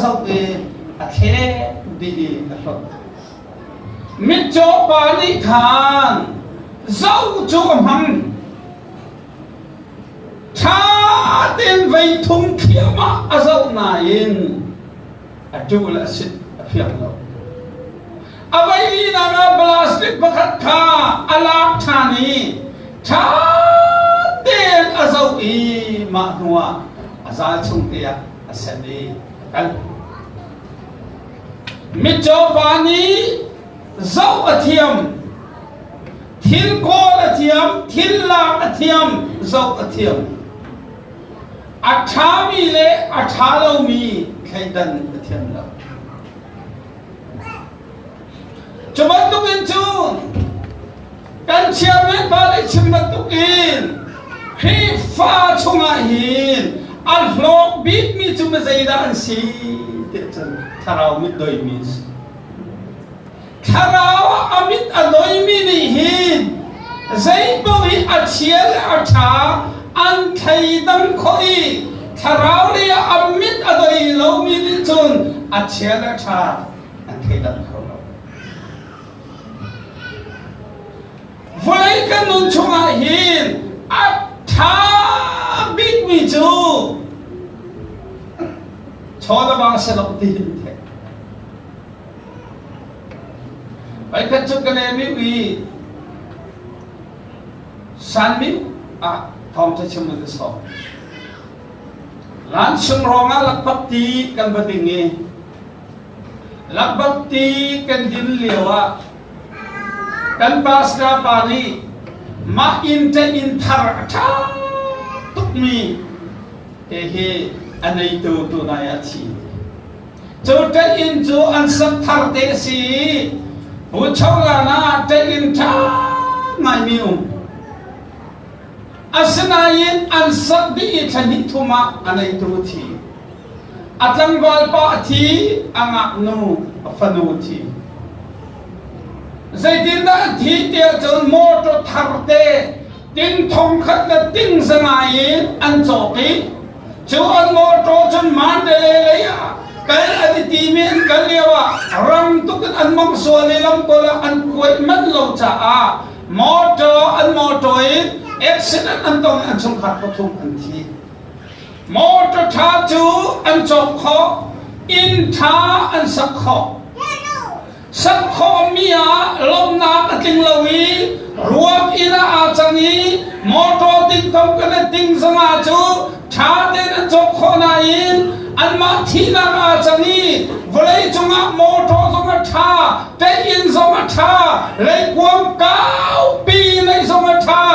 zoh i a thlek dih i a hlonh. Mitcaw pa nih khan zoh cu a hmang. Ṭha tein vei thum thliahmah a zoh nain a ṭu le a sit a fiang lo. A vei linak ah plastic pakhat kha a lak ṭhan i ṭha tein a zoh i mah hnuah a zal chung te ah a sen i a kal. Mitcaw pa nih zoh a thiam, thil kawl a thiam, thil lak a thiam, zoh a thiam. A ṭhami le a ṭha lomi thleidan a thiam lo. Cu bantukin cun kan chairman pa nih chim bantukin Khrihfa chungah hin a hlawk bikmi cu zeidah an si tiah cun thlarau mit doimi an si. Thlarau a mit a doimi nih hin zei paoh hi a chia le a ṭha an thleidang khawh i thlarau lei ah a mit a doi lomi nih cun a chia le a ṭha an thleidang kho lo. Vawlei kan nun chungah hin a ṭha bikmi cu chaw le va si lo ti hin theih. Voikhat cu ka lem i Sanmi ah thawngṭha chim in ka sawm. Lan chung ruangah lakphak ti kan va ding i lakphak ti kan din lio ah kan pastor pa nih mah inn te inn thar a ṭha tukmi te hi a neitu tunai ah thi. Cu ṭeih-inn cu an sak thar te a si i Bucholan ah ṭeih-inn ṭha ngaimi um. Asinain an sak dih i thla hnih thum ah a neitu a thi. A tlangval pa a thi, a ngaknu a fanu a thi. Zeitindah a thi tiah cun motor thar te ting thong khat le ting zanga in an cawk i Cu an mawṭaw cun Mandalay lei ah kal an i timi an kal lio ah rang tuk in an mong sual i lamkawl ah an kuaih manh lo caah mawṭaw an mawṭaw in accident an tong i an chungkhar pathum an thi. Mawṭaw ṭha cu an cawk khawh, inn ṭha an sak khawh. Sak khawhmi ah lawmhnak a tling lo i ruak inn ah aa cang i motor ding ko kan i ding zongah cu ṭha tein an cawk khawh nain anmah thihnak aa cang i vawlei cungah motor zong a ṭha, inn zong a ṭha, leikuang kaupi neih zong a ṭha,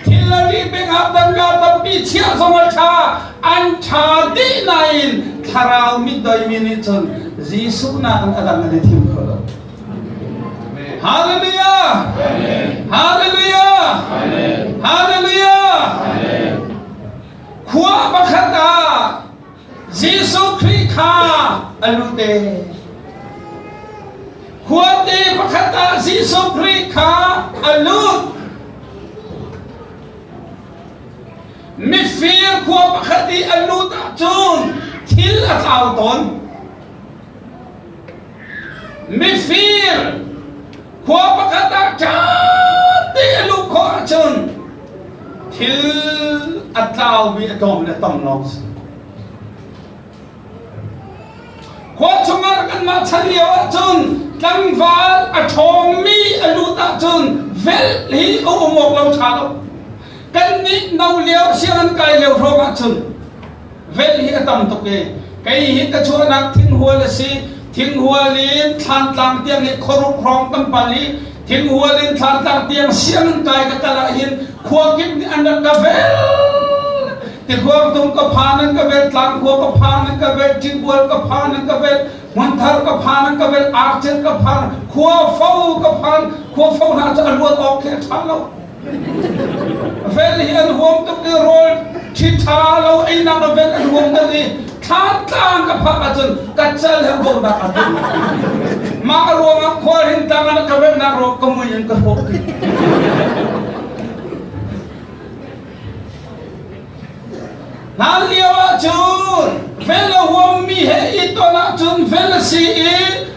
thil le ri pengah tangka tampi chiah zong a ṭha, an ṭha dih nain thlarau mit doimi nih cun Jesuh nakin a dang an i thim kho lo. Hallelujah! Hallelujah! Hallelujah! Khua pakhat ah Jesuh Khrih kha a lut e. Khuate pakhat ah Jesuh Khrih kha a lut. Mifir khua pakhat i a lut ahcun thil a tlau tawn. Mifir khua pakhat ah ṭha te a luh khawh ahcun thil a tlaumi a tlawm le tam lawng si. Khua chungah kanmah chan lio ahcun tlangval a ṭhawngmi a lut ahcun velh hi a um awk lo ṭha lo. Kannih no lio sianginn kai lio hrawng ahcun velh hi a tam tuk i kei hi ka chuahnak thinghual a si. Thinghual in Thlantlang tiang hi khuaruk hrawng kan pal i thinghual in Thlantlang tiang sianginn kai ka kal ahhin khua kip nih an rak ka velh. Tikhuangtum ka phan an ka velh, Tlangkhua ka phan an ka velh, Ṭingbual ka phan an ka velh, Hmunthar ka phan an ka velh, Arcel ka phan, Khuafo ka phan, Khuafo hna cu a luat awk khi a ṭha lo. Vel hi an huam tuk i rawl ṭhiṭha lo einak a vel an huam tuk i thlantlang ka phak ahcun ka cal he bawhnak a tum. Mah ruangah khualhring tlang ah ka velhnak ruang ka mui in ka hrawh. Hlan lio ahcun vel a huammi he i ton ahcun vel a si i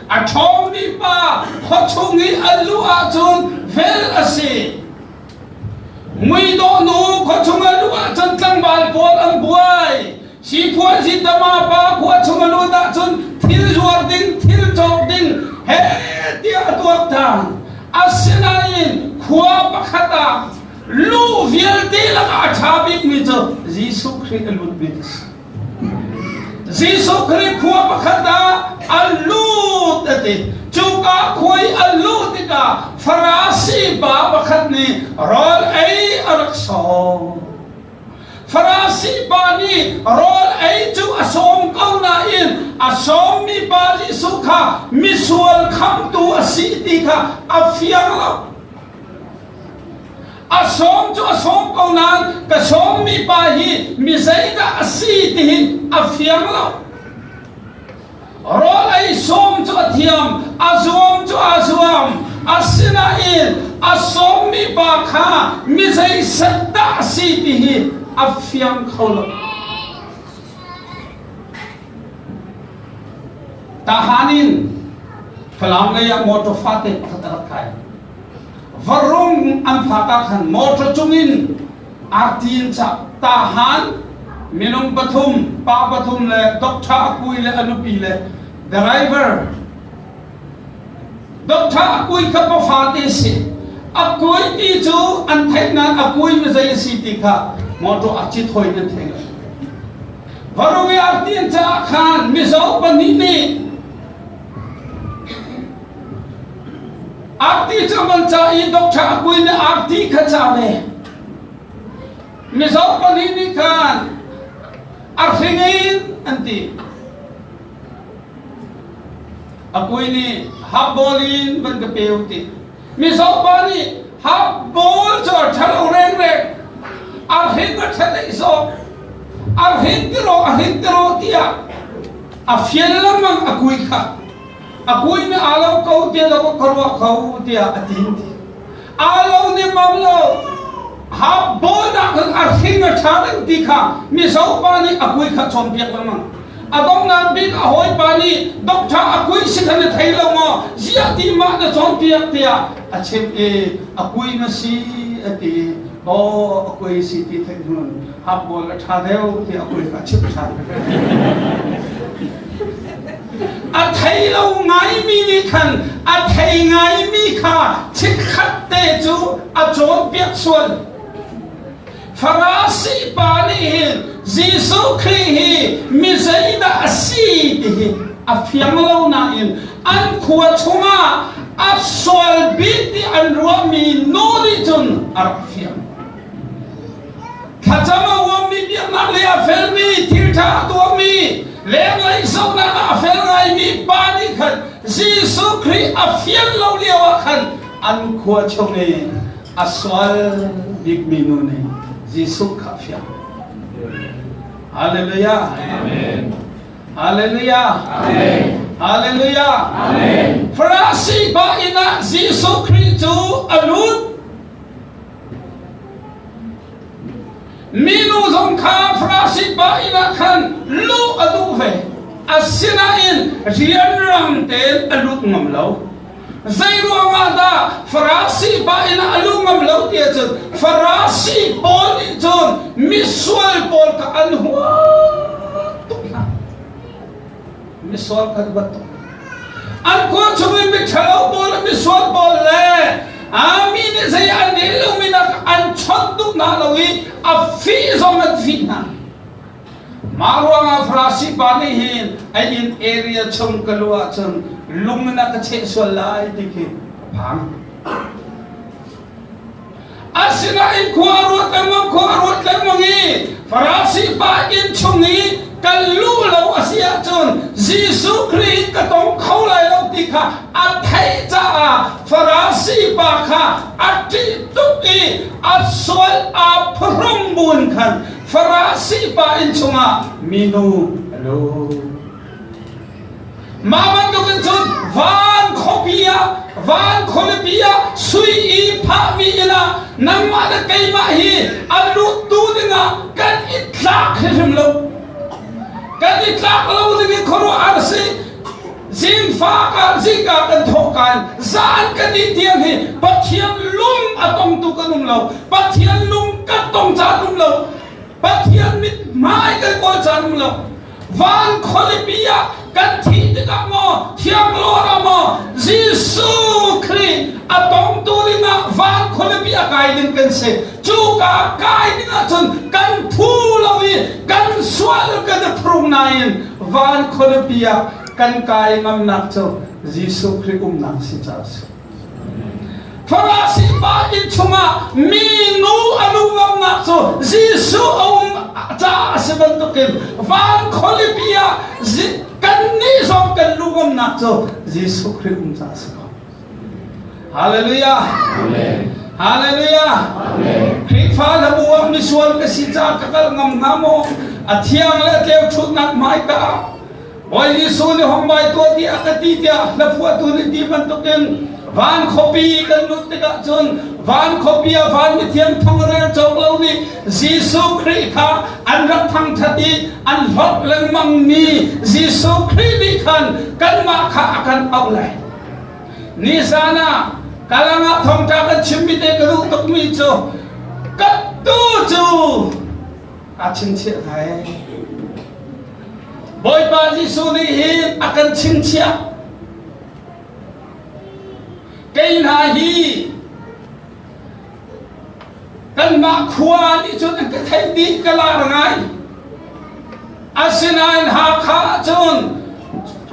a ṭhawngmi pa khuachung i a luh ahcun vel a si. Muidawh nu khuachung a luh ahcun tlangval pawl an buai. Sipuazi tama pa khua chung a lut ahcun thil zuar ding, thil cawk ding he tiah a tuaktan. Asinain khua pakhat ah lu vialte lakah a ṭha bikmi cu Jesuh Khrih a lutmi a si. Jesuh Khrih khua pakhat ah a lut a ti. Cuka khua i a luh tikah Farasi pa pakhat nih rawl ei a rak sawm. Farasi pa nih rawl ei cu a sawm ko nain a sawmmi pa Jesuh kha misual khamtu a si ti kha a fiang lo. A sawm cu a sawm ko nain ka sawmmi pa hi mi zeidah a si ti hi a fiang lo. Rawl ei sawm cu a thiam, a zuam cu aa zuam. Asinain a sawmmi pa kha mi zeiset dah a si ti hi a fiang kho lo. Tahan in Falam lei ah motor fate pakhat a rak kai. Varung an phak ah khan motor cungin arti in cah tahan minung pathum pa pathum le doctor a kui le a nupi le driver doctor a kui kha pafa te si a kui ti cu an theih nain a kui mi zei a si ti kha motor a cit hoi nan thei lo varung i arti in caah khan mizo pahnih nih Arti cu man ca i doctor a kui nih arti kha ca ve. Mizo pahnih nih khan a hring in an ti. A kui nih hapbawl in van ka pe u ti. Mizo pa nih hapbawl cu a ṭha lo rengreng. A hring a ṭha deih zawk. A hring tiro a hring tiro tiah a fial lengmang a kui kha. A kui nih aa lo ko tiah lo ka ruah kho tiah a ti. Aa lo nih mam lo ha bawlnak khan a hring a ṭha ding ti kha mizo pa nih a kui kha cawnpiak lengmang. A donghnak bik a hawipa nih doctor a kui si kha na thei lo maw ziah ti mah na cawnpiak tiah a chimh i a kui na si a ti. Aw a kui si ti theih hnun hap bawl a ṭha deuh tiah a kui kha a chimh ṭhan. A thei lo ngaimi nih khan a thei ngaimi kha chikkhat te cu a cawnpiak sual. Farasi pa nih hin Jesuh Khrih hi mi zeidah a si ti hi a fiang lo nain an khua chungah a sual bik ti an ruahmi nu nih cun a rak fiang. Thlacam a uammi biaknak lei a felmi thilṭha a tuahmi lenglei zohnak ah a fel ngaimi pa nih khan Jesuh Khrih a fian lo lio ah khan an khua chung i a sual bikmi nu nih Jesuh kha a fiang. Hallelujah. Amen. Hallelujah. Amen. Hallelujah. Amen. Farasi pa inn ah Jesuh Khrih cu a lut. Minu zong kha Farasi pa inn ah khan luh a duh ve. Asinain rianrang tein a lut ngam lo. Zei ruangah dah Farasi pa inn ah a luh ngam lo ti ahcun Farasi pawl nih cun misual pawl kha an huat tuk hna. Misual kan huat tuk. An khua chung in miṭhalo pawl le misual pawl le mi nih zei an rel lomi nak an chawnh duh hna lo i a fih zong an fih hna. Mah ruangah Farasi pa nih hin a inn area chung ka luh ahcun lung in a ka cheh sual lai ti khi a phang. Asinain khua a ruat lengmang, khua a ruat lengmang i Farasi pa inn chung i kan luh lo a si ahcun Jesuh Khrih in ka tong kho lai lo ti kha a theih caah Farasi pa kha a ṭih tuk i a sual aa phuhrung buin khan Farasi pa inn chungah minu a lut. Mah bantukin cun van khuapi ah van khualipi ah sui i phahmi inn ah nangmah le keimah hi a luttu dingah kan i. i tlak hrimhrim lo. Kan i tlak lo ding i khuaruahhar si. Zingfa ka zingka kan thawh kan zan kan ih tiang hi Pathian lung a tongtu kan um lo. Pathian lung kan tong caan um lo. Pathian mithmai kan kawl caan um lo. Van khualipi ah kan thih tikah maw thianglawr ah maw Jesuh Khrih a tongtu dingah van khualipi a kai ding kan si. Cuka kai ding ahcun kan phu lo i kan sual kan i phrung nain van khualipi ah kan kai ngamnak cu Jesuh Khrih umnak si caah a si. Farasi pa inn chungah minu a lungamnak cu Jesuh a um caah a si bantukin van khualipi ah kannih zong kan lungamnak cu Jesuh Khrih um caah a si ko. Hallelujah. Amen. Hallelujah. Amen. Khrihfa hlabu ah misual ka si caah ka kal ngam hnga maw? A thiang le a tleu ṭhutnak hmaika ah Bawi Jesuh nih hong vai tuah ti a ka ti tiah hlaphuahtu nih ti bantukin van khuapi kan lut tikah cun van khuapi ah van mithiang thong rel cawk lo nih Jesuh Khrih kha an rak thangṭhat i an hlorh lengmang mi Jesuh Khrih nih khan kanmah kha a kan auh lai. Nizan ah Kalang ah thawngṭha kan chimmi te ka duh tukmi cu ka tu cu aa chingchiah ngai. Bawipa Jesuh nih hin a kan chingchiah. Kei hna hi kanmah khua nih cun an ka theih dih ka lar ngai. Asinain Hakha ahcun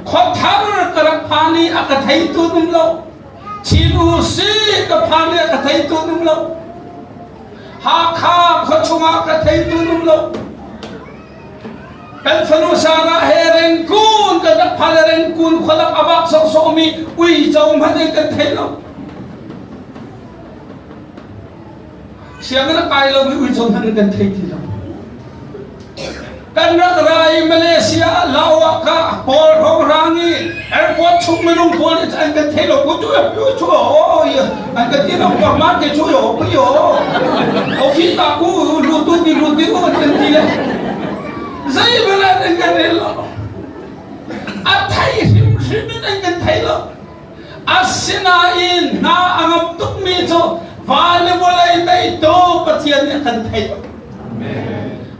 khuathar ka rak phan i a ka theitu um lo. Chin u si ka phan i a ka theitu um lo. Hakha khua chungah ka theitu um lo. Kan fanu Sarah he Rengkun kan rak phan Rengkun khualak a vak sawhsawhmi uico hmanh in kan thei lo. Sianginn a kai lomi uico hmanh in kan thei ti lo. Kan rak ra i Malaysia Laoah ka pawl hrawnghrang i airport chung minung pawl nih an kan thei lo ku chu pu chu o an kan ti lo ka ma ke chu yo pu yo o fi ta ku lu tu ti lu ti an kan ti le zei bal an kan rel lo a thei hrimhrim in an kan thei lo asinain hna a ngam tukmi cu van le vawlei teitu Pathian nih a kan theih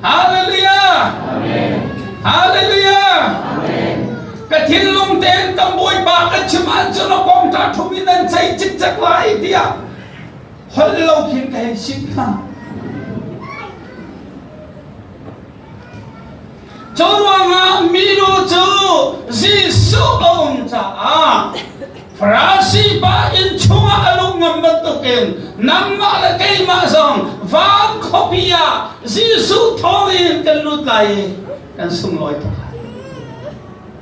Hallelujah! Hallelujah! Ka thinlung tein kan Bawipa kan chim ahcun a kong ṭha ṭhum in nan cei cikcek lai tiah holh lo khin ka hei sim hna. Cu ruangah minu cu Jesuh a um caah Farasi pa inn chungah a luh ngam bantukin nangmah le keimah zong van khuapi ah Jesuh thawngin kan lut lai i kan sunglawi tuk lai.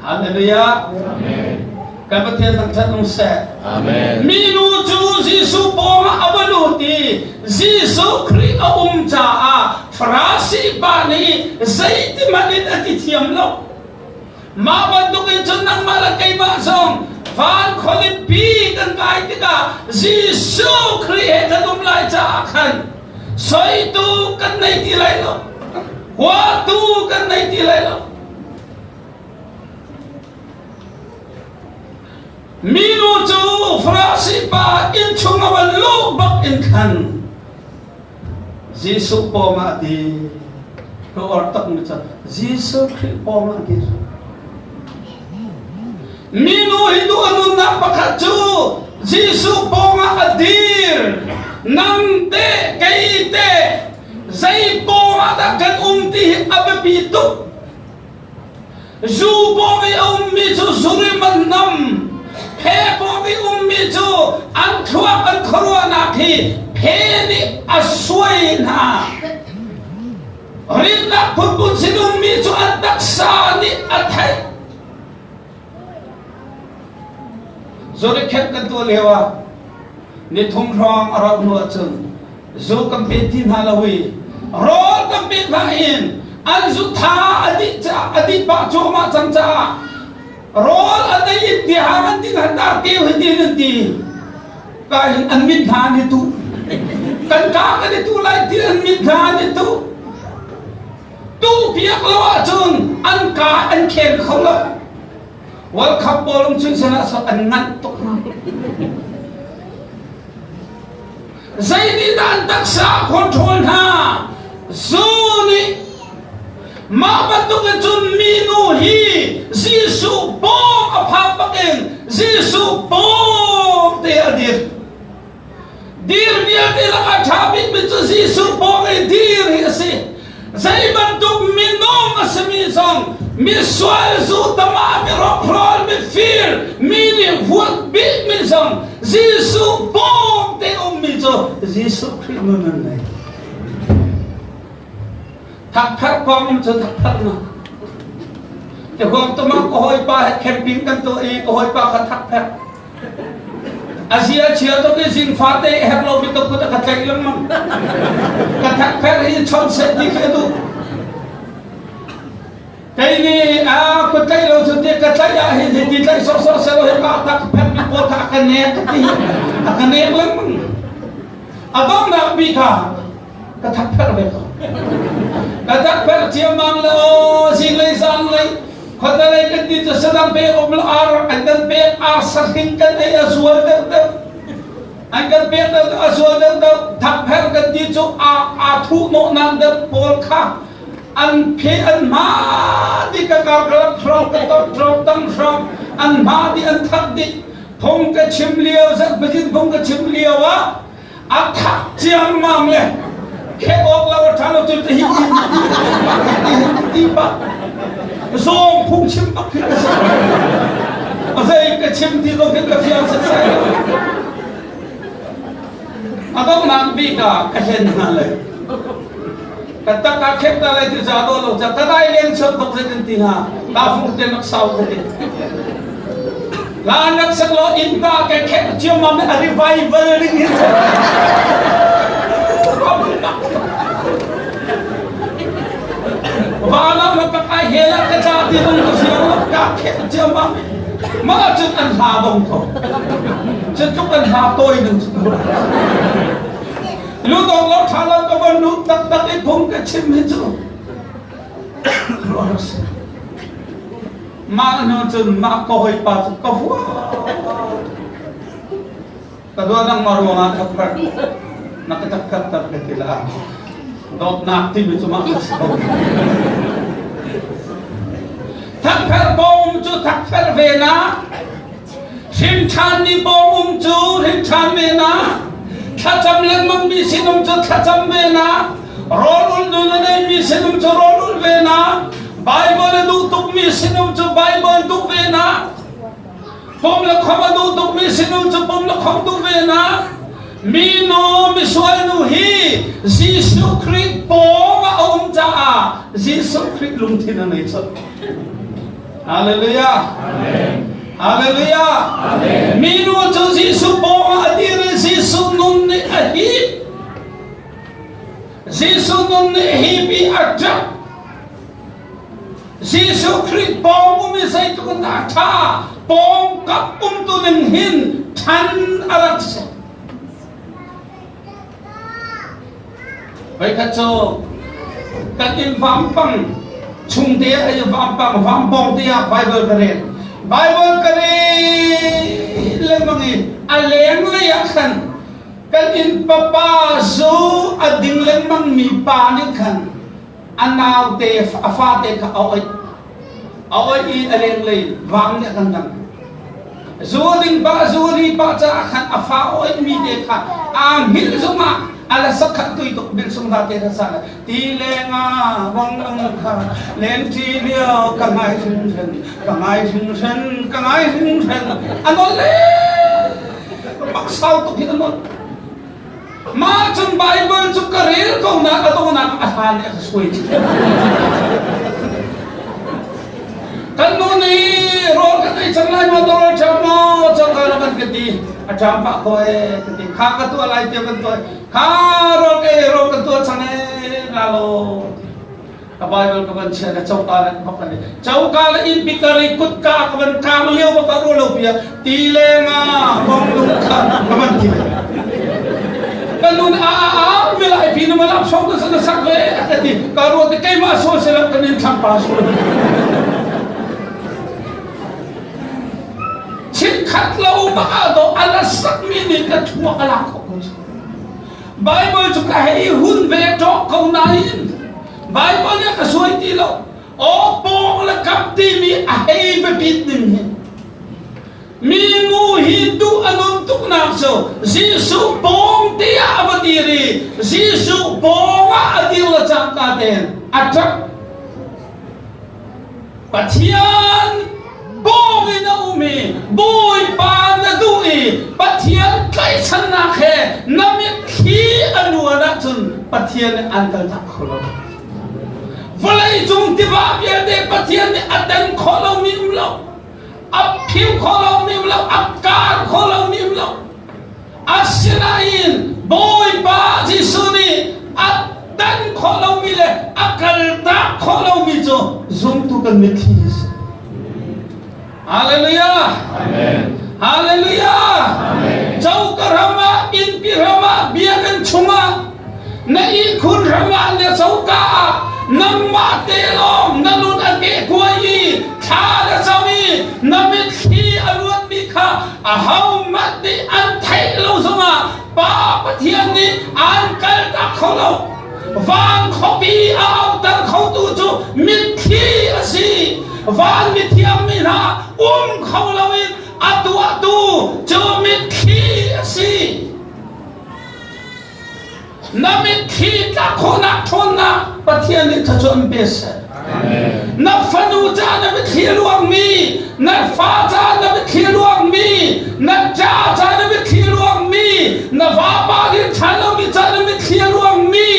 Hallelujah. Amen. Kan Pathian thangṭhat nung seh. Amen. Minu cu Jesuh pawngah a va lut i Jesuh Khrih a um caah Farasi pa nih zeitihmanh in a ti thiam lo. Mah bantukin cun nangmah le keimah zong van khualipi kan kai tikah Jesuh Khrih he kan um lai caah khan soitu kan nei ti lai lo. Huatu kan nei ti lai lo. Minu cu Farasi pa innchung a van luh bak in khan Jesuh pawngah a dir. Ka uar takmi cu Jesuh Khrih pawngah a dir. Minu hi duh a nunnak pakhat cu Jesuh pawngah a dir. Nang te, kei te, zei pawngah dah kan um ti hi a biapi tuk. Zu pawng i a ummi cu zurim an nam. Phe pawng i ummi cu an thluak an khuaruahnak hi phe nih a suai hna. Rinnak phunphun sin ummi cu an taksa nih a theih. Zurikhet kan tuah lio ah nithum hrawng a rauh hnu ahcun zu kan pe ti hna lo i rawl kan pe hna in an zu tha a dih ca a dih pah cuahmah cang caah rawl an ei in tihang an ding han dar keu hi tin an ti ka hin an mit hna an i tu kan ka kan i tu lai ti an mit hna an i tu. thuhpiak lo ahcun an ka an kheng kho lo. World Cup bawlung chun sen ah an nganh tuk hna. Zei nih dah an taksa control hna? Zu nih mah bantuk in cun minu hi Jesuh bawm a phak bakin Jesuh bawm te a dir. Dir vialte lakah ṭha bikmi cu Jesuh pawng i dir hi a si. Zei bantuk minung a simi zong misual zu tama mi rawkhrol mifir mi nih huat bikmi zong Jesuh pawng te ummi cu Jesuh Khrih nun an ngei. Thakpherh kong cu thakpherh na. Te huam tumah ka hawipa he camping kan tuah i ka hawipa kha thakpherh. A zia chia tuk i zing fate herh lomi ka kut a ka tlaih lengmang. Ka thakpherh hi chon seh ti khi a duh. Kei nih a kut tlaih lo cu ti ka tlaih ah hin hi ti tlaih sawhsawh seh law hi mah tak pherh mi pawl kha a ka nek ti a ka nek lengmang. A donghnak bik ah ka thakpherh ve ko. Ka thakpherh ciammam le aw zinglei zanglei khuatelei kan ti cu sadang pek um lo ar an kan pek ar sahring kan ei a zual deuh deuh an kan pek deuh deuh a zual deuh deuh thakpherh kan ti cu a aa thuh hnawhnak deuh pawl kha an phe an hma dih ka kar ka hrong ka tor hrong tang hrong an hma dih an thak dih phung ka chim lio zat pazin phung ka chim lio ah a thak ciammam le khek awk lo a ṭha lo cu hi ti pa zawng phung chim bak khi ka si a zei ka chim ti zong khi ka fiang setsai lo a donghnak bik ah ka hlen hna le ka tak ah khek ta lai ti za do lo ca ka dai leng chot bak zet in ti ha ta fung te nak sau ka ti La nak sak law innka ka khek ciammam a revival ding hin Valam la pak ai he la ka tla ti dong ka fiang lo ka khek ciammam ma cun an hla dong ko cun tluk an hla tawi ding cu lu dong lo tha lo ka van lu tak tak i phung ka chim hi cu Mah hnu cun mah ka hawipa cu ka hua. Ka dua nangmah ruangah ka pherh. Na ka takpherh ter ka ti la. Dawtnak timi cu mah ka si ko. Thakpherh bawm cu thakpherh ve na. Hrimṭhanmi bawm um cu hrimṭhan ve na. Thlacam lengmangmi sinum cu thlacam ve na. Rawl ul nun a neimi sinum cu rawl ul ve na. Bible a duh tukmi sinum cu Bible duh ve na. Pum le khom a duh tukmi sinum cu pum le khom duh ve na. Minu misual nu hi Jesuh Khrih pawng ah a um caah Jesuh Khrih lungthin a nei colh. Hallelujah. Amen. Hallelujah. Amen. Minu cu Jesuh pawng ah a dir i Jesuh nun nih a hip. Jesuh nun nih hip i a ṭap. Jesuh Khrih pawng um i zeitluk in dah a ṭha pawng kap um tu ning hin ṭhan a rak si. Voikhat cu kan inn vampang chung te ah vampang vampawng te ah Bible ka rel. Bible ka rel lengmang i a leng lei ah khan kan inn papa zu a ding lengmang mi pa nih khan a naute a fate kha a oih a oih i a lenglei vang nih a kan dang zu ding pa zu ri pa caah khan a fa oih mi te kha aa hngilh zongah a la sakhat tui tuk bil sung da te kha sa ti lenga wang ang kha len ti lio ka ngai hrin hrin ka ngai hrin hrin ka ngai hrin hrin a nol le mak sau tuk hi a nol Mah cun Baibal cu ka rel ko na a dawnak a hlan a ka suai Kan nu nih rawl kan ei cang lai maw rawl ṭam maw cang ka kan ka ti a ṭam pah ko e ka ti kha ka tuah lai tiah kan tuah kha rawl ka ei rawl kan tuah cang e la lo ka Bible ka van chia le coka le bak kan coka le inn pikar i kutka ka van kang lio bak ah ruah lo pia ti le nga bong lung kha ka van ti le ka Kan nun a a a milai pi na malak song ka na sak ve a ti. Ka ruat keimah sual sila kan in thlang pa sual. Chikkhat lo bak ah do ala sak mi nih ka thuak a lak khawh ko. Bible cu ka hei hun ve ṭawk ko nain Bible nih a ka suai ti lo. Aw pawng le kap timi a hei biapit ning hi. Minu hi duh a nun tuknak cu Jesuh pawng te ah a va dir i Jesuh pawng ah a dir le cangka tein a ṭap. Pathian pawng in a um i Bawipa na duh i Pathian tlaihchannak he na mitthli a luan ahcun Pathian nih an kaltak kho lo. Vawlei cung tiva vialte Pathian nih a den khawh lomi um lo. A phil kho lomi um lo, a kar kho lomi um lo. Asinain Bawipa Jesuh nih a tan khawh lomi le a kaltak khawh lomi cu zumtu kan mitthli a si. Hallelujah! Amen. Hallelujah! Amen. Coka ram ah, innpi ram ah, biakinn chungah na ihkhun ram ah na coka ah nangmah te lawng na nun a kehkuai i thla na cam i na mitthli a luanmi kha ahohmanh nih an theih lo zongah Pa Pathian nih aan kaltak kho lo. Van khuapi a auhter khotu cu mitthli a si. Van mithiang mi hna um kho loin a tuahtu cu mitthli a si. Na mitthli tlak khawhnak ṭhawnnak Pathian nih thluachuah in pe seh. Na fanu ca na mitthli a luangmi, na fa ca na mitthli a luangmi, na ca ca na mitthli a luangmi, na vapa nih ṭhan lomi ca na mitthli a luangmi,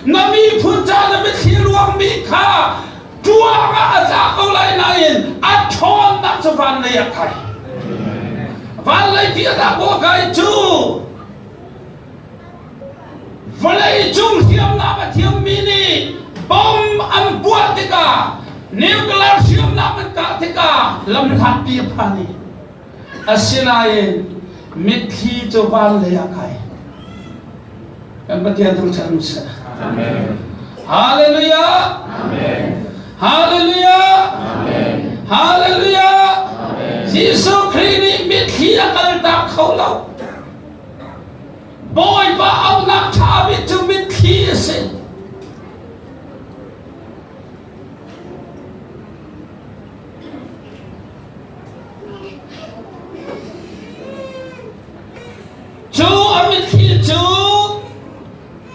na miphun ca na mitthli a luangmi kha ṭuang ah a tla ko lai nain a ṭhawnnak cu van lei ah kai. Van lei pi a dah kai cu Vawleicung hriamnam a thiammi nih bomb an puah tikah nuclear hriamnam an kah tikah lamhlatpi a phan i asinain mitthli cu van lei ah kai. Kan Pathian thangṭhat um seh. Amen. Hallelujah. Amen. Hallelujah. Amen. Hallelujah. Amen. Jesuh Khrih nih mitthli a kaltak kho lo. Bawipa auhnak ṭha bik cu mitthli a si. Cu a mitthli cu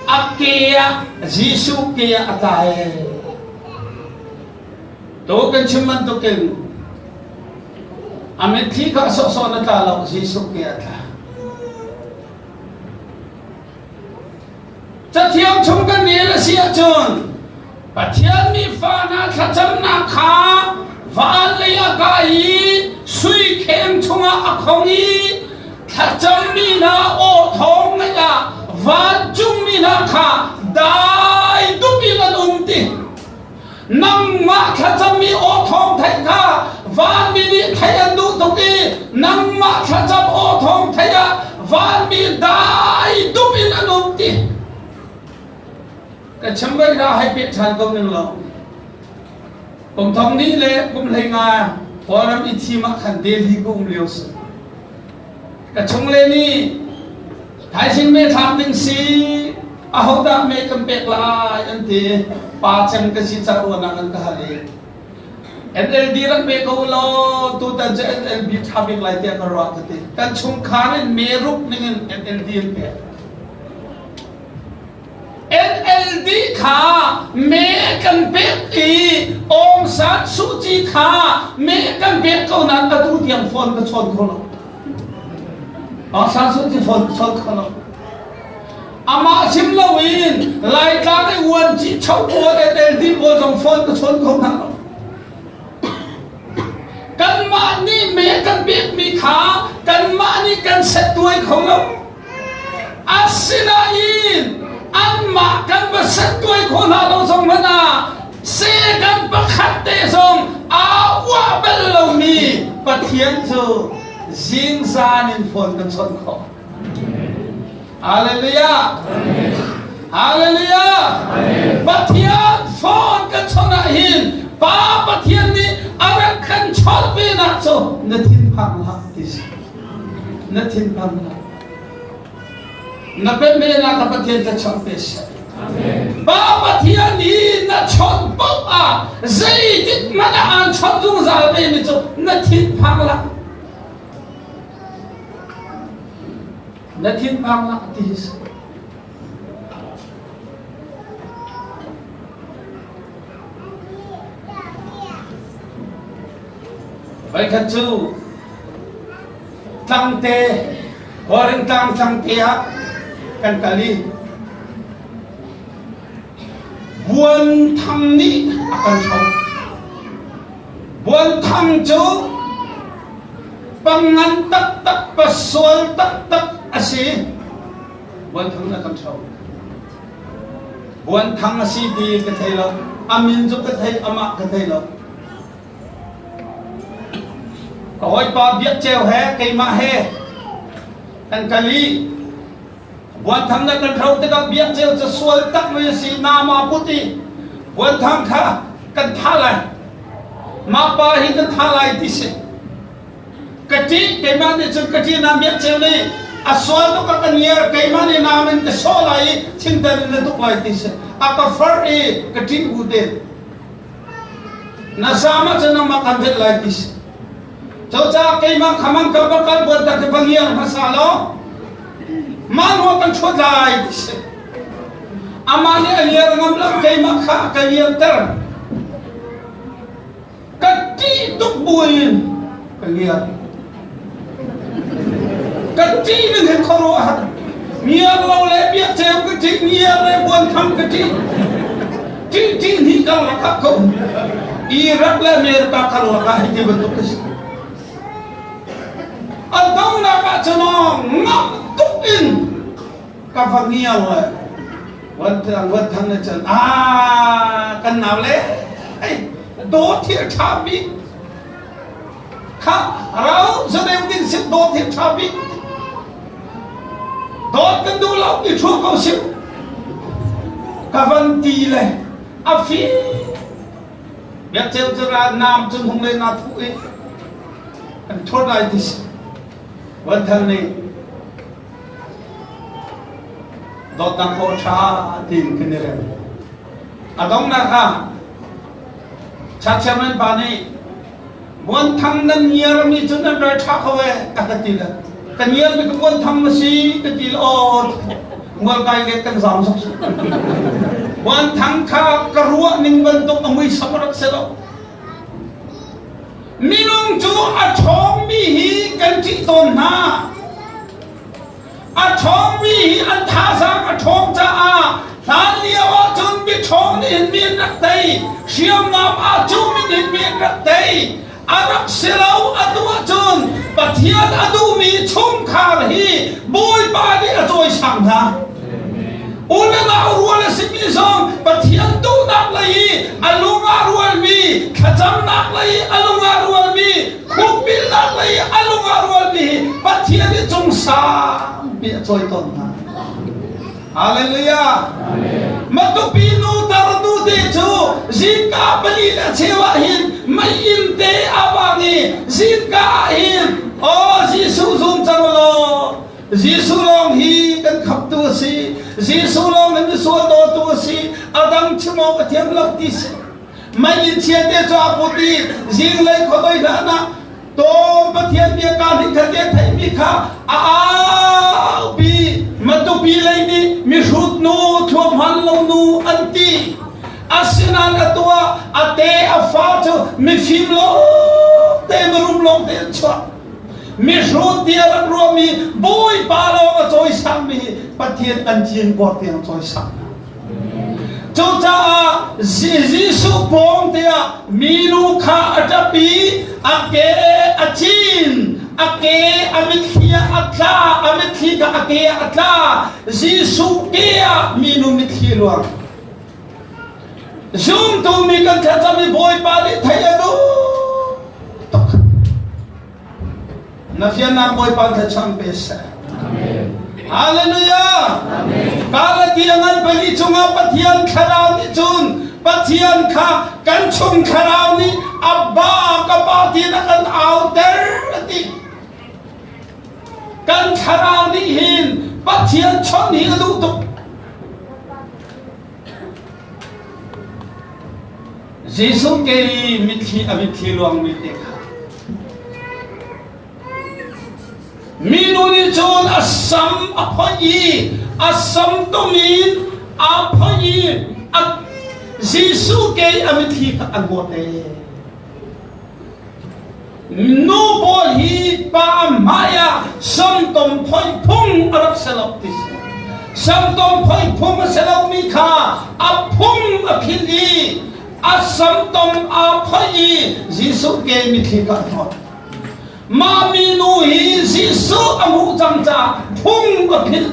a ke ah Jesuh ke ah a tla ee. To kan chim bantukin a mitthli kha sawhsawh na tla lo Jesuh ke ah tla. Cathiang chung kan rel a si ahcun Pathian mi fa hna thlacamnak kha van lei a kai i sui kheng chungah a khong i thlacammi hna aw thawng ngaih ah vancungmi hna kha dai dup in an um ti. Nangmah thlacammi aw thawng theih kha vanmi nih theih an duh tuk i nangmah thlacam aw thawng theih ah vanmi dai dup in an um ti. Ka chim voi hna hei peh ṭhan ko ning law. Kum thong ni le kum hlei nga Kawlram i thim ah khan Delhi ka um lio si. Ka chungle nih thaizing me thlak ding si ahodah me kan pek lai an ti pa cem ka si ca ruanah an ka hal i NLD rak pe ko law tutan cu NLB tha bik lai tiah ka ruah ka ti kan chungkhar in me ruk ning in NLD an pek NLD kha me kan pek i Aung San Suu Kyi kha me kan pek ko nain atu tiang phone ka chawn kho lo. Aung San Suu Kyi phone ka chawn kho lo. Amah chim loin Laitlang i uanci cho pawl NLD pawl zong phone ka chawn kho hna lo. Kanmah nih me kan pekmi kha kanmah nih kan set tuai kho lo. Asinain anmah kan va settuai khawh hna lo zong hmanh ah Satan pakhat te zong aa uah bal lomi Pathian cu zingzan in phone kan chawnh khawh. Hallelujah. Hallelujah. Pathian phone kan chawnh ah hin Pa Pathian nih a rak kan chawnh ve nak cu na thinphang hlah ti si. Na thinphang hlah. Na pemhnak ka Pathian ka chawnh pe seh. Pa Pathian hi na chawnh paoh ah zeitik hmanh ah aan chawnh zungzal ve mi cu na thinphang lah. Na thinphang lah ti hi si. Voikhat cu tlangte Khuaring tlang tlangte ah kan kal i Buan Thang nih a kan hro. Buan Thang cu pangngan taktak pasual taktak a si. Buan Thang a kan hro. Buan Thang a si ti ka thei lo. A min cu ka thei, amah ka thei lo. Ka hawipa Biak Ceu he keimah he kan kal i Buanthang na kan hro tikah Biak Ceu cu sual tak mi a si nama put i Buanthang kha kan thah lai mah pa hi kan thah lai ti si ka ṭih keimah nih cun ka ṭih na Biak Ceu nih a sual tuk a ka ngiar keimah nih nam in ka sawh lai i thingtan in na tuk lai ti si a ka far i ka ṭih bu te Na sam ahcun nangmah kan velh lai ti si. Cucaah keimah khamang ka va kal buan tak hi va ngiar hmasa law mah hnu kan ṭhuat lai ti si. Amah nih a ngiar ngam lo keimah kha a ka ngiarter. Ka ṭih tuk buin ka ngiar. Ka ṭih ning hi khuaruahhar. Ngiar lo le biakceu ka ṭih, ngiar le buantham ka ṭih. Ṭih ṭih hnih karlak ah ka um. Iraq le America karlak ah hiti bantuk ka si. A donghnak ah cun ngamh tuk in ka va ngiar le Vuanthang nih cun ah kan nau le ei dawt hi a ṭha bik Khah rau zadeu ding sim dawt hi ṭha bik. Dawt kan duh lo ti ṭhu ko sim. Ka van ti le a fi. Biakceu cu ra nam cun hung le na thu i an thur lai ti si. Vanthang nih dawtnak aw ṭha tiin kan i rem. A donghnak ah Church chairman pa nih Buanthang nan ngiarmi cu nan ral ṭha kho e a ka ti le ka ngiarmi ka buanthang na si ka ti le aw mualkai le kan zaam zok Buanthang kha ka ruah ning bantuk a muisam rak si lo minung cu a ṭhawngmi hi kan ṭih tawn hna A ṭhawngmi hi an thazaang a ṭhawng caah hlanlio ahcun miṭhawng nih hin mi an rak tei, hriamnam aa cuhmi nih mi an rak tei. A rak si lo atu ahcun Pathian a duhmi chungkhar hi Bawipa nih a cawisang hna. U le nau rual a simi zong Pathian duhnak lei i a lung aa rualmi, thlacamnak lei i a lung aa rualmi, Khukbilnak lei a lung a rualmi hi Pathian i cung sangpi a cawi tawn hna. Hallelujah. Matupi nu tar nu te cu zingka pali le cheu ah hin meiinn te a bang i zingka ah hin aw Jesuh zum cang law Jesuh lawng hi kan khamtu a si Jesuh lawng hi misual dawtu a si a dang chim awk a thiam lo ti si Meiinn chiate cu a put i zinglei khuadei hlan ah tawm Pathian bia kaa hnih khat te theihmi kha a aupi. Matupi lei nih mihrut nu thluak hman lo nu an ti. Asinain atu ah a te a fa cu mifim lawng te mirum lawng te an chuak. Mihrut tiah rak ruahmi Bawipa lawng a cawisangmi hi Pathian an cinkawr tiang cawisang hna. Cucaah Jesuh pawng tiah minu kha a ṭap i a ke a cin, a ke a mitthli ah a tla, a mitthli kha a ke ah a tla. Jesuh ke ah minu mitthli luang. Zumtu mi kan thlacam i Bawipa nih theih a duh tuk. Na fiannak Bawipa thlacam pe seh. Hallelujah! Galatia ngan pali chungah Pathian thlarau nih cun Pathian kha kan chung thlarau nih Abba ka pa tiin a kan auter a ti. Kan thlarau nih hin Pathian chawnh hi a duh tuk. Jesuh ke i mitthli a mitthli luangmi te kha Minu nih cun a sam a phoih i a sam tum in aa phoih i a Jesuh ke i a mitthli kha a ngawt ee. Nu pawl hi pa hmai ah samtom phoih phung a rak si lo ti si. Samtom phoih phung a si lomi kha a phung a philh i a samtom aa phoih i Jesuh ke mitthli kha a hnawt. Mah minu hi Jesuh a hmuh cang caah phung a philh.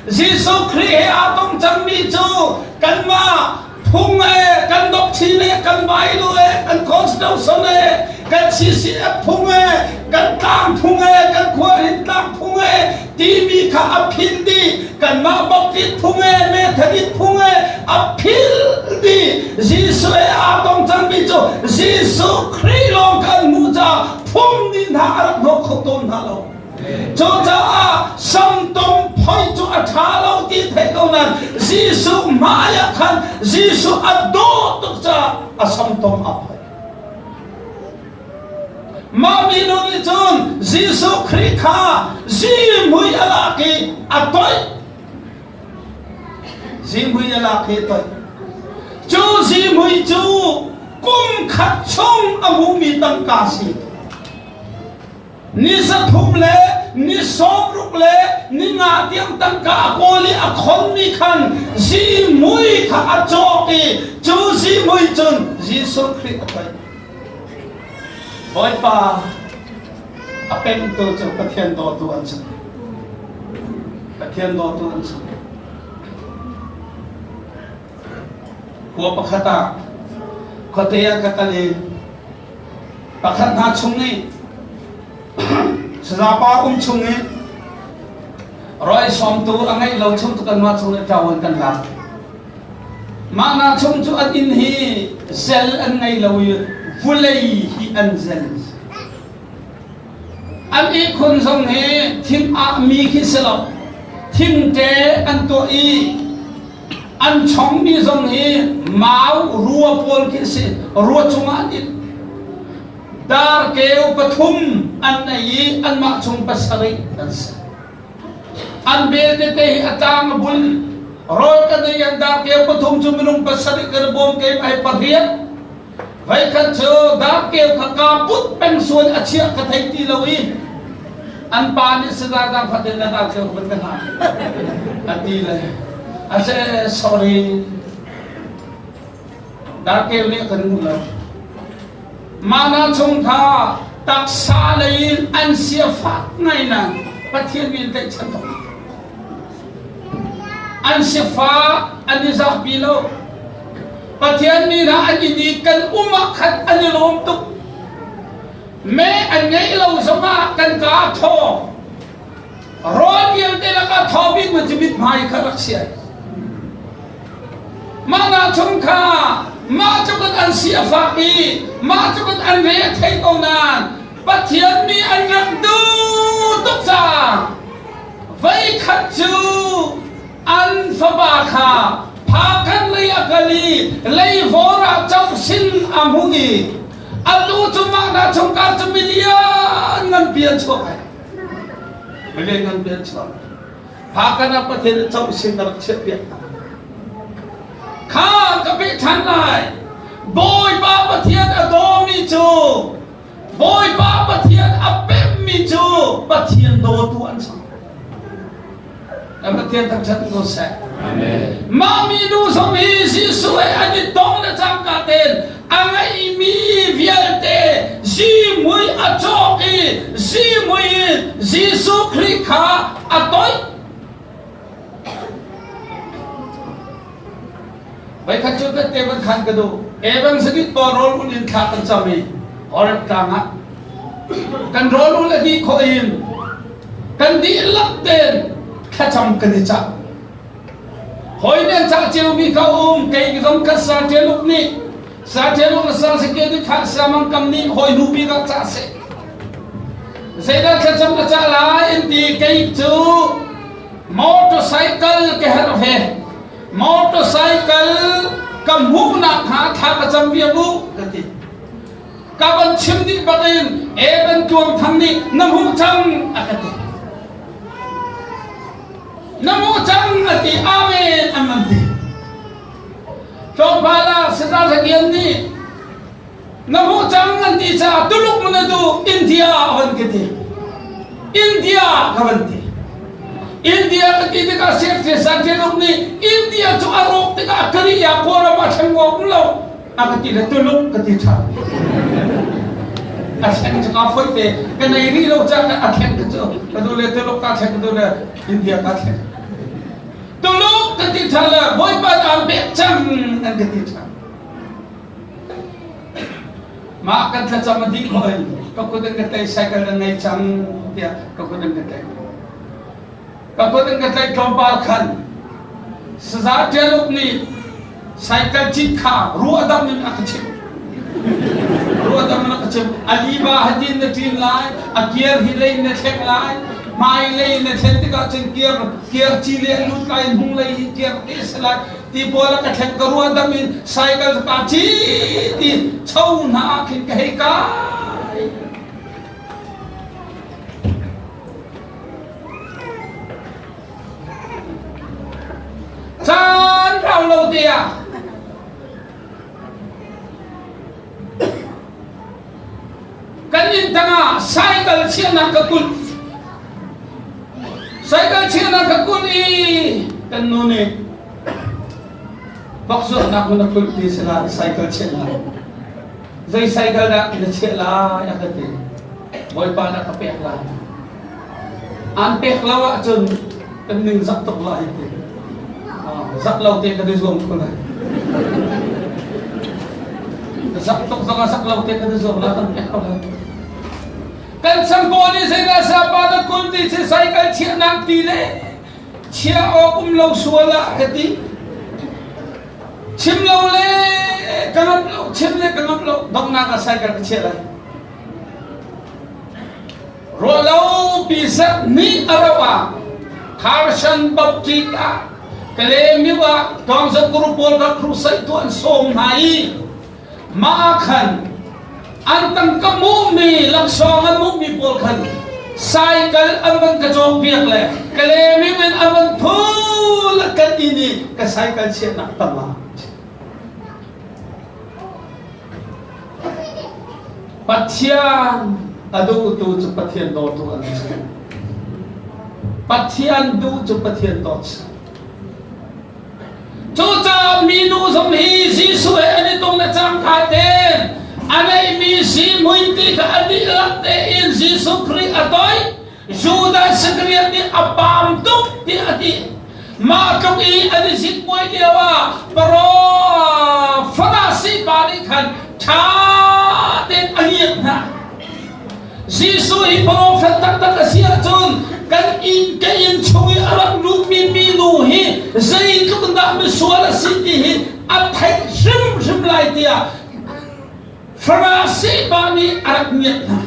Jesuh Khrih he aa tong cangmi cu kanmah phung e, kan doctrine e, kan Bible e, kan constitution e, kan CCF phung e, kan tlang phung e, kan khuarin tlang phung e, timi kha a phil dih. Kanmah Baptist phung e, Methodist phung e, a phil dih. Jesuh he aa tong cangmi cu Jesuh Khrih lawng kan hmuh caah phung nih hna a rak hnawh kho tawn hna lo. Cucaah samtom phoi cu a ṭha lo ti theih ko nain Jesuh hmai ah khan Jesuh a dawh tuk caah a samtom a phoi. Mah minu nih cun Jesuh Khrih kha zihmui a lak i a toih. Zihmui a lak i a toih. Cu zihmui cu kum khat chung a hmuhmi tangka si. Ni 3 le ni 60 le ni nga tiang tangka a kawl i a khonmi khan zihmui kha a cawk i cu zihmui cun Jesuh Khrih a toih. Bawipa a pengtu cu Pathian dawtu an si. Pathian dawtu an si. Khua pakhat ah khuate ah ka kal i pakhat hna chung nih sazapa um chung i roi sawmtu a ngeih lo chung cu kanmah chung nih ṭawan kan lak. Mah hna chung cu an inn hi zel an ngei lo i vulei hi an zel. An ihkhun zong hi thing ahmi khi si lo. Thingte an tuah i an chongmi zong hi mau rua pawl khi si. Rua cungah an it. Darkeu pathum an nei i anmah chung pasarih an si. An bel tete hi a tlang a bul. Rawl kan ei an darkeu pathum cu minung pasarih kan bawm kem ai pariat. Voikhat cu darkeu kha kaa put peng sual a chiah ka thei ti lo i an pa nih saza dang fatin na darkeu ka van ka hna a ti le a se sorry Darkeu nih a kan hmuh lo. Mana chung kha taksa lei in an sia fak ngai nain Pathian mi an tlaihchan tuk. An sifah an i zahpi lo. Pathian mi hna an inn i kan um ah khan an i lawm tuk. Me an ngeih lo zongah kan ka a thaw. Rawl vialte lakah thaw bik man cu mithmai kha rak si ai. Mah na chung kha mah cu kan an si a fak i mah cu kan an re a thei ko nain Pathian mi an rak duh tuk caah voikhat cu an fapa kha phakhat lei a kal i leivawr ah cohsin a hmuh i atu cu mah na chungkar cu milian nganpi an chuak ai. Milian nganpi an chuak. Phakan ah Pathian nih co sin na rak chiahpiak hna. Kha ka peh ṭhan lai. Bawipa Pathian a dawmi cu Bawipa Pathian a pemmi cu Pathian dawtu an si. Kan Pathian thangṭhat ko seh. Mah minu zong hi Jesuh he an i tong le cangka tein a ngeihmi vialte zihmui a cawk i zihmui in Jesuh Khrih kha a toih. Voikhat cu tette van khan ka duh. Evangelist pawl rawl ul in thla kan cam i Horeb tlang ah kan rawl ul a dih khawh in kan dihlak tein. thlacam kan i cah. Hawi nih an cah ciomi ka um, kei zong ka sa ṭialuk nih sa ṭialuk le sa sike nih kha siamang kam nih hawi hnu bik ah cah seh. Zeidah thlacam ka cah lai an ti kei cu motorcycle ka herh ve. Motorcycle ka hmuhnak hnga thla ka cam bia mu ka ti. Ka van chim dih bak in Evan Tluang Thang nih na hmuh cang a ka ti. Na hmuh cang a ti amen an van ti. Tlawmpal ah Sazar Zakian nih na hmuh cang an ti caah Tuluk mun a duh India a van ka ti. India ka van ti. India ka ti tikah Sir Santiago nih India cu a rawk tikah Korea Kawlram a thleng um lo. A ka ti le Tuluk ka ti ṭhan. A thleng cu kaa foih te. Ka nei rih lo caah a thleng ka cu. Ka duh le Tuluk ka thleng, ka duh le India ka thleng. Tuluk ka ti ṭhan le Bawipa aan pek cang an ka ti ṭhan. Mah kan thlacam a dih khawh in ka kut in ka tei cycle na ngei cang tiah ka kut in ka tei. Ka kut in ka tlaih tlawmpal khan saza ṭialuk nih cycle cit kha ruahdam in a ka chimh. Ruahdam in a ka chimh. A liba hatin na ṭin lai, a kiar hi lei na thlek lai, hmai lei na thlen tikah cun kiar kiar ci le a lut lai, hnung lei hi kiar te si lai. Ti pawl a ka thlek ka ruahdam in cycle ka ci ti cho hna ah khin ka hei kai. Caan rau lo te ah kan inn tangah cycle chiahnak ka kulh. Cycle chiahnak ka kulh i kan nu nih bokzuahnak hmun a kulh ti si lai cycle chiahnak. Zei cycle dah na chiah lai a ka ti. Bawipa dah ka pek lai. An pek lo ahcun kan ning zak tuk lai ti. Zak lo te kan i zuam ko lai. Zak tuk zong ah zak lo te kan i zuam lai kan pek ko lai. Kan changpaw nih zeidah sapa na kul ti si cycle chiahnak ti le chia awk um lo sual ah ka ti. Chim lo le ka ngamh lo, chim le ka ngamh lo, donghnak ah cycle ka chiah lai. Ruahlo pi zat nih a rauh ah Carson Baptist ah Kalaymyo ah Tawngzat Guru pawl kha crusade tuah an sawm hna i mah ah khan an tangka hmuhmi laksawng an hmuhmi pawl khan cycle an van ka cawkpiak le Kalaymyo in an van phul kan inn i ka cycle chiahnak tangah Pathian a duhtu cu Pathian dawtu an si. Pathian duh cu Pathian dawt si. Cucaah minu zong hi Jesuh he an i tung le cangka tein a neihmi zihmui ti kha a dihlak tein Jesuh Khrih a toih. Judas Iscariot nih a paam tuk tiah a ti. Mah tluk i an i zitmuai lio ah Paro Farasi pa nih khan ṭha tein a liak hna. Jesuh hi profet taktak a si ahcun kan inn ka inn chung i a rak lutmi minu hi zeitluk dah misual a si ti hi a theih hrimhrim lai tiah Farasi pa nih a rak ngiat hna.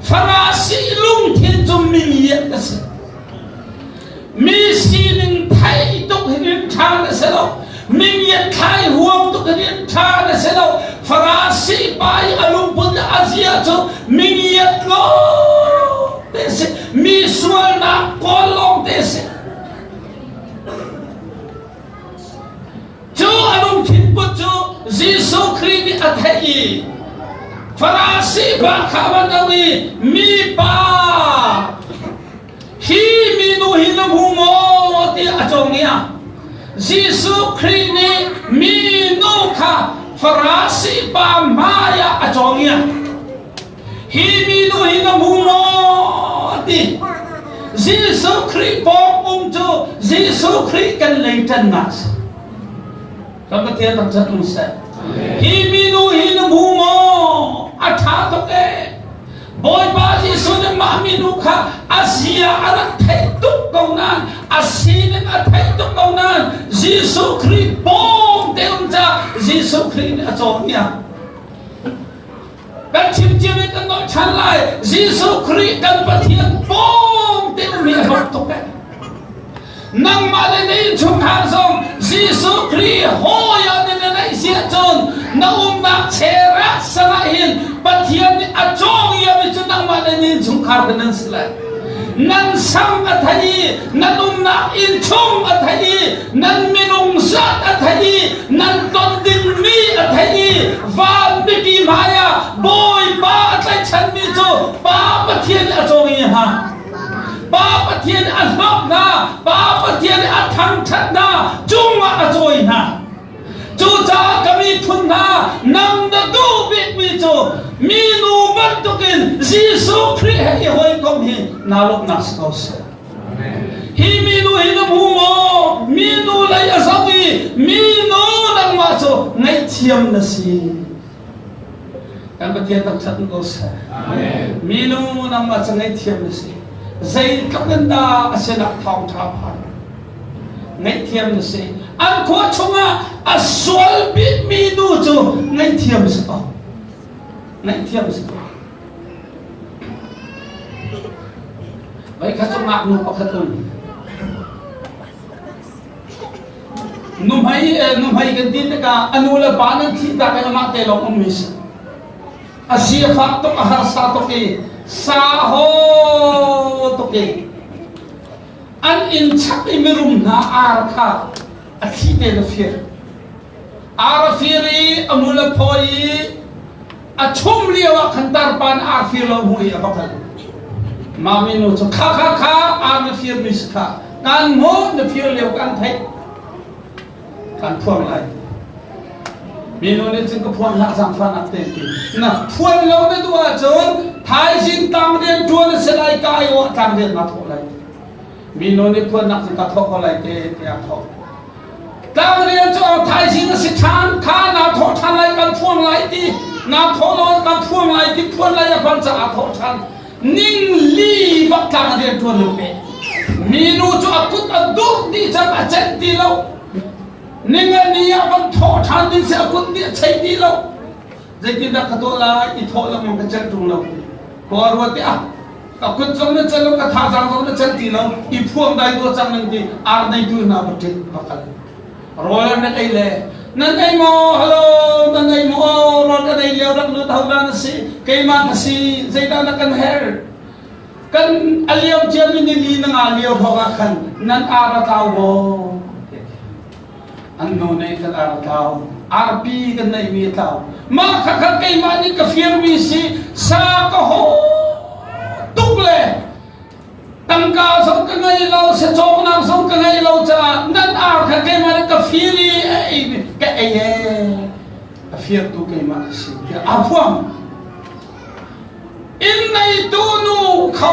Farasi lungthin cu mingiat a si. Mi sining theih tuk hin ṭha na si lo. Mingiat thlai huam tuk hin ṭha na si lo. Farasi pa i a lungput le a zia cu mingiat lawng te si. Mi sualnak kawl lawng te si. Cu a lungthin put cu Jesuh Khrih nih a theih i Farasi pa kha a van auh i mipa hi minu hi na hmu maw tiah a cawng i a Jesuh Khrih nih minu kha Farasi pa hmai ah a cawng i a Hi minu hi na hmu maw? ti. Jesuh Khrih pawng um cu Jesuh Khrih kan lei ṭannak si. Kan Pathian thangṭhat um seh. Hi minu hi na hmu maw? A ṭha tuk ee. Bawipa Jesuh nih mah minu kha a zia a rak theih tuk. tuk ko nain a sining a theih tuk ko nain Jesuh Khrih bawm te um ca Jesuh Khrih nih a cawnpiak. Kan chim cio i kan nolh ṭhan lai. Jesuh Khrih kan Pathian bawm te um hi a hlawk tuk eh. Nangmah le na innchungkhar zong Jesuh Khrih hawi ah nan i neih si ahcun na umnak cherak sang ah hin Pathian nih a cawng iami cu nangmah le na innchungkhar kha nan si lai. Nan sang a thei i nan umnak innchung a thei i nan minung zat a thei i nan ton dingmi a thei i van mipi hmai ah Bawipa a tlaihchanmi cu Pa Pathian nih a cawng i hna. Pa Pathian a hlawk hna, Pa Pathian a thangṭhat hna, cungah a cawi hna. Cucaah ka miphun hna, nang na duh bikmi cu minu bantukin Jesuh Khrih he i hawikom hi naa lawmhnak si ko seh. Hi minu hi na hmu maw? Minu lei a zoh i minu nangmah cu ngaihthiam na si. Kan Pathian thangṭhat ko seh. Minu nangmah cu ngaihthiam na si. Zeitluk in dah a sinah thawngṭha phan. Ngaihthiam na si. An khua chungah a sual bikmi nu cu ngaihthiam si ko. Ngaihthiam si ko. Voikhat cu ngaknu pakhat um. Nuhmei nuhmei kan ti tikah a nu le pa nan thih tak i amah te lawng ummi si. A si a fak tuk a harsa tuk i sa haw tuk i an inn chak i mirum hna ar kha a thli te na fir. Ar a fir i a mul a phawi i a chum lio ah khan tarpa nih ar fir lo hmu i a va kal. Mami nu cu kha kha kha ar na fir mi si kha kan hmuh na fir lio kan theih kan phuang lai. Minu nih cun ka phuang hlah zaangfahnak te ti. Na phuan lo na duh ahcun thaizing tang rian ṭuan a si lai ka ai awh tlang rian naa thawh lai. Minu nih phuannak cu ka thawh ko lai te tiah a thawh. Tlangrian cu a thaizing a si ṭhan kha naa thawh ṭhan lai kan phuang lai ti naa thawh lo kan phuang lai ti phuan lai a hman caah thawh ṭhan ning li bak tlang a rian ṭuan lo pe minu cu a kut a dur dih cang a cenh ti lo ning a ni ah van thawh ṭhan ding si a kut nih a chei ti lo zeitindah ka tuah lai i thawh lengmang ka celh ṭung lo khua ruat i ah ka kut zong na cel lo ka thazaang zong na cel ti lo i phuang dai tuah cang nan ti ar neitu hna va ṭit va kal rawl an rak ei le nan ei maw hello nan ei maw rawl kan ei lio rak lut ho dah na si keimah ka si zeidah na kan herh kan a liam ciami nili na nga lio hrawng ah khan nan ar a tlau maw An nu nih kan ar a tlau. Arpi kan neihmi a tlau. Mah kha kha keimah nih ka firmi si sa ka haw tuk le tangka zong ka ngei lo sacawknak zong ka ngei lo caah nan ar kha keimah nih ka fir i a ei ka ei ee a firtu keimah ka si tiah aa phuang. Inn neitu nu kha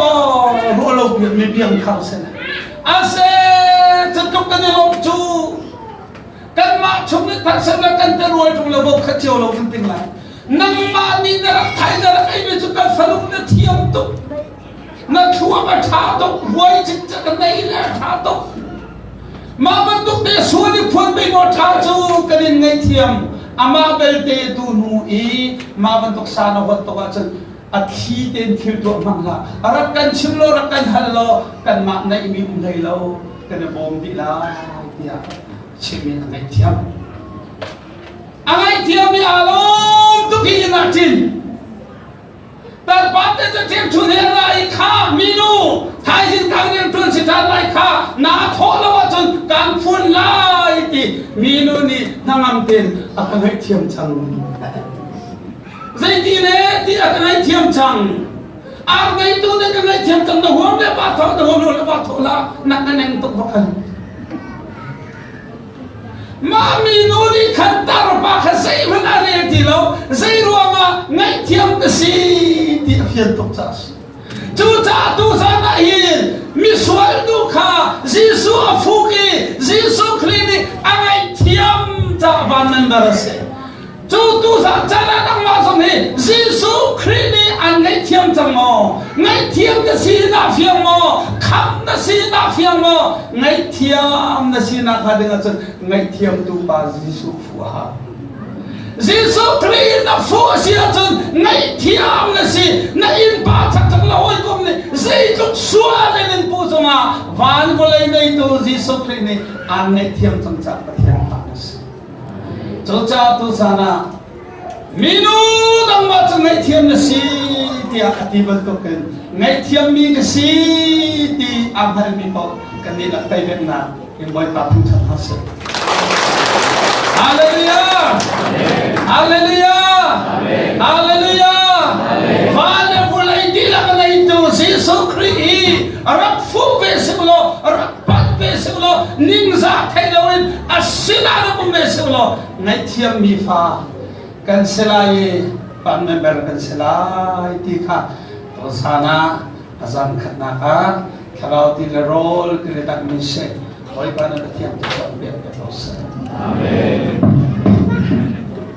ruah lo mi biang thar seh. Ase cutluk kan i lawm cu kanmah chung nih thar seh kan te rual ṭung le bo khat cio lo kan ting lai. Nangmah nih na rak thai na rak ei mi cu kan fanu na thiam tuk. Na thluak a ṭha tuk, ruai cikcek a nei le a ṭha tuk. Mah bantuk te sual i phuan pei maw ṭha cu kan in ngaihthiam. Amah belte tu hnu i mah bantuk sa na huat tuk ahcun a thli tein thil tuah hmang hlah. Rak kan chim law rak kan hal law kanmah neihmi um hlei lo kan i bawm dih lai tiah chim in a ngaihthiam. A ngaihthiam i aa lawm tuk i inn ah ṭin. Tarpa te cu ṭhiangṭhun he ra i kha minu thaizing thang rianṭuan si ṭhan lai kha naa thawh lo ahcun kan phun lai ti minu nih hnangam tein a ka ngaihthiam cang. Zeiti le ti a ka ngaihthiam cang. Ar ngeitu nih ka ngaihthiam cang na huam le pa thawh na huam lo le pa thawh la na ka neng tuk bak khan. Mah minu nih khan tarpa kha zeihmanh a rel ti lo, zei ruangah ngaihthiam ka si ti a fian tuk caah a si. Cucaah tuzan ah hin misual nu kha Jesuh a fuk i Jesuh Khrih nih a ngaihthiam caah van member a si. Cu Cu tu caan ah nangmah zong hi Jesuh Khrih nih an ngaihthiam cang maw? Ngaihthiam na si na fiang maw? Khamh na si na fiang maw? Ngaihthiam na si nak hnga ding ahcun ngaihthiamtu pa Jesuh fuh a hau. Jesuh Khrih na fuh a si ahcun ngaihthiam na si. Na innpa chakchak na hawikom nih zeitluk sual in in puh cungah van vawlei neitu Jesuh Khrih nih aan ngaihthiam cang caah Pathian fa na si. Cucaah tuzan ah minu nangmah cu ngaihthiam na si tiah a ti bantukin ngaihthiammi ka si ti aa hngalmi paoh kan dihlak teibeknak in Bawipa thangṭhat hna seh. Hallelujah! Hallelujah! Hallelujah! Van le vawlei dihlak a ngeitu Jesuh Khrih hi rak fuh ve sih law rak panh ve sih law ningzah thei loin a sinah rak um ve sih law ngaihthiammi fa kan si lai i pan member kan si lai ti kha tawsaan ah a zan khatnak ah thlarau ti le rawl ti le dangmi si Bawipa na Pathian tu cu an pek te ko seh. Amen.